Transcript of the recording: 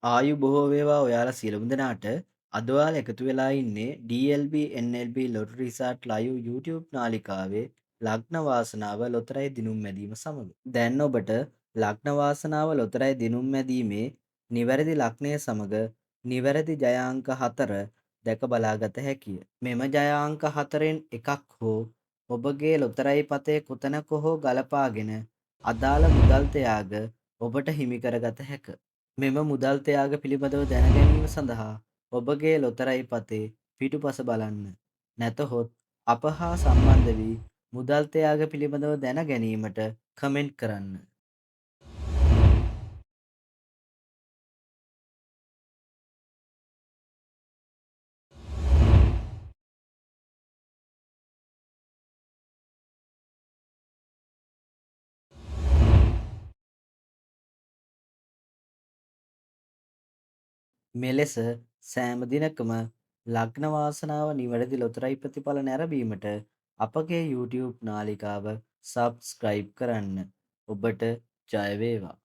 ආයු බොහෝ වේවා ඔයාලා සියලුම දෙනාට. අද ඔයාලා එකතු වෙලා ඉන්නේ DLB NLB Lottery Resort Live YouTube නාලිකාවේ ලග්න වාසනාව ලොතරැයි දිනුම් මැදීම සමග. දැන් ඔබට ලග්න වාසනාව ලොතරැයි දිනුම් මැදීමේ නිවැරදි ලග්නය සමග නිවැරදි ජය අංක 4 දැක බලාගත හැකිය. මෙම ජය අංක 4න් එකක් හෝ ඔබගේ ලොතරැයි පතේ කොතැනක හෝ ගලපාගෙන අදාළ මුදල් ත්‍යාග ඔබට හිමි කරගත හැක. මෙම මුදල් ත්‍යාග පිළිබඳව දැන ගැනීම සඳහා ඔබගේ ලොතරැයි පතේ පිටුපස බලන්න. නැතහොත් අප හා සම්බන්ධ වී මුදල් ත්‍යාග පිළිබඳව දැන ගැනීමට කමෙන්ට් කරන්න. මෙලෙස සෑම දිනකම ලග්න වාසනාව නිවැරදි ලොතරැයි ප්‍රතිඵල නැරඹීමට අපගේ YouTube නාලිකාව සබ්ස්ක්‍රයිබ් කරන්න. ඔබට ජය වේවා.